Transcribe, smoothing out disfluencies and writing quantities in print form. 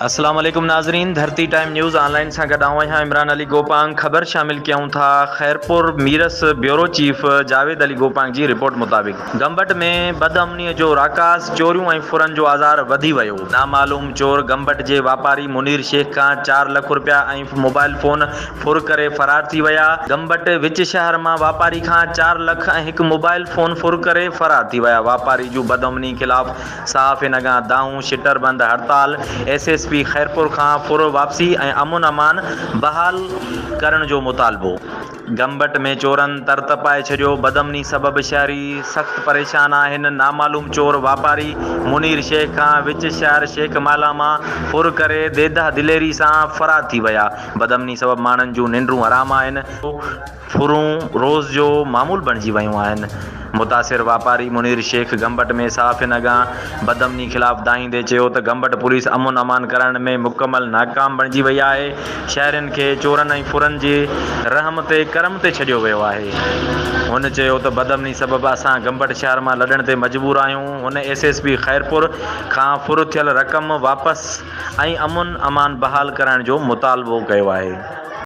اسلام عليڪم ناظرين ڌرتي ٽائيم نيوز آن لائين سان گڏ آئون آهيان عمران علي گوپانگ خبر شامل ڪيون ٿا خيرپور ميرس بيورو چيف جاويد علي گوپانگ جي رپورٽ مطابق گمبٽ ۾ بدامني جو راڪاس چوريون ۽ ڦرن جو آزار وڌي ويو نامعلوم چور گمبٽ جي واپاري منير شيخ کان چار لک رپيا ۽ موبائل فون ڦر ڪري فرار ٿي ويا گمبٽ وچ شهر مان واپاري کان چار لک ۽ هڪ موبائل فون ڦر ڪري فرار ٿي ويا واپاري جون بدامني خلاف صحافين اڳيان دانهون، شٽر بند هڙتال، ايس ايس پي خيرپور کان ڦر واپسي ۽ امن امان بحال ڪرڻ جو مطالبو. گمبٽ ۾ چورن تر تپائي ڇڏيو، بدامني سبب شهري سخت پريشان آهن، نامعلوم چور واپاري منير شيخ کان وچ شهر شيخ محلا مان ڦر ڪري ديده دليري سان فرار ٿي ويا، بدامني سبب ماڻهن جون ننڊون حرام آهن. ڦرون روز جو معمول بڻجي ويون آهن. متاثر واپاري منير شيخ گمبٽ ۾ صحافين اڳيان بدامني خلاف دانهيندي چيو ته گمبٽ پوليس امن امان ڪرائڻ ۾ مڪمل ناڪام بڻجي وئي آهي، شهرين کي چورن ۽ ڦرن جي رحم تي ڪرم تي ڇڏيو ويو آهي. هن چيو ته بدامني سبب اسان گمبٽ شهر مان لڏڻ تي مجبور آهيون. هن ايس ايس پي خيرپور کان ڦر ٿيل رقم واپس ۽ امن امان بحال ڪرائڻ جو مطالبو ڪيو آهي.